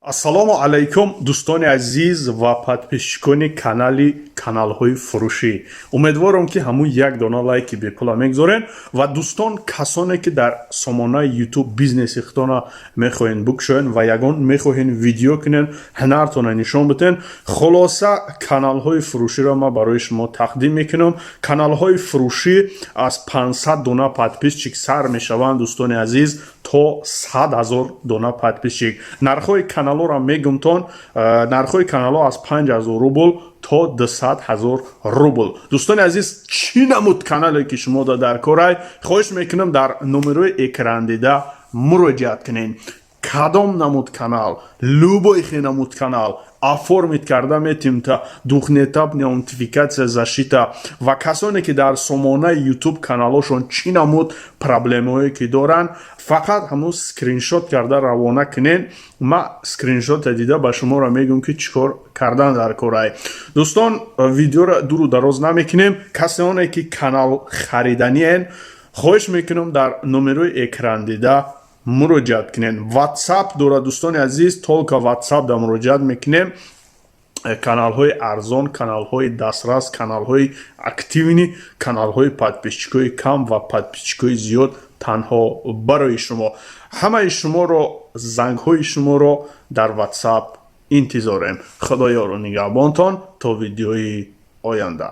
Ассалому алайкум, дӯстони азиз ва подписчикони канали каналҳои фурӯшӣ. Умедворам, ки ҳамун як дона лайки бепула мегузорен. Ва дӯстон, касоне ки дар сомонаи YouTube бизнеси худтона мехоҳен букушоен ва ягон мехоҳен видео кунен, ҳунартона нишон битен, хулоса, каналҳои фурӯширо ман барои шумо тақдим мекунам. Каналҳои фурӯшӣ аз 500 дона подписчик сар мешаванд, дӯстони азиз, то 100 ҳазор дона подписчик. Нархҳои каналҳоро мегумтон. Нархҳои каналҳо аз 5000 рубл то 200 ҳазор рубл. Дӯстони азиз, чӣ намуд канале ки шумо дар корай, хоҳиш мекунам, дар номерои экрандида муроҷиат кунед. Кадом намуд канал, любой хе намуд канал оформить карда метим та двухэтапная аутентификация, защита. Ва касоне ки дар сомонаи YouTube каналҳошон чӣ намуд проблемаҳое ки доранд, фақат ҳамун скриншот карда равона кунен. Ма скриншота дида ба шуморо мегӯм, ки чӣ кор кардан дар корай. Дӯстон, видеоро дуру дароз намекунем. Касоне ки канал хариданиен, хоҳиш мекунам, дар номерои экрандида муроҷиат кунед. WhatsApp дорад, дӯстони азиз, только WhatsApp да муроҷиат мекунем. Каналҳои арзон, каналҳои дастрас, каналҳои активный, каналҳои подписчикҳои кам ва подписчикҳои зиёд танҳо барои шумо. Ҳамаи шуморо, зангҳои шуморо дар WhatsApp интизорем. Худоёру нигаҳбонтон то видеои оянда.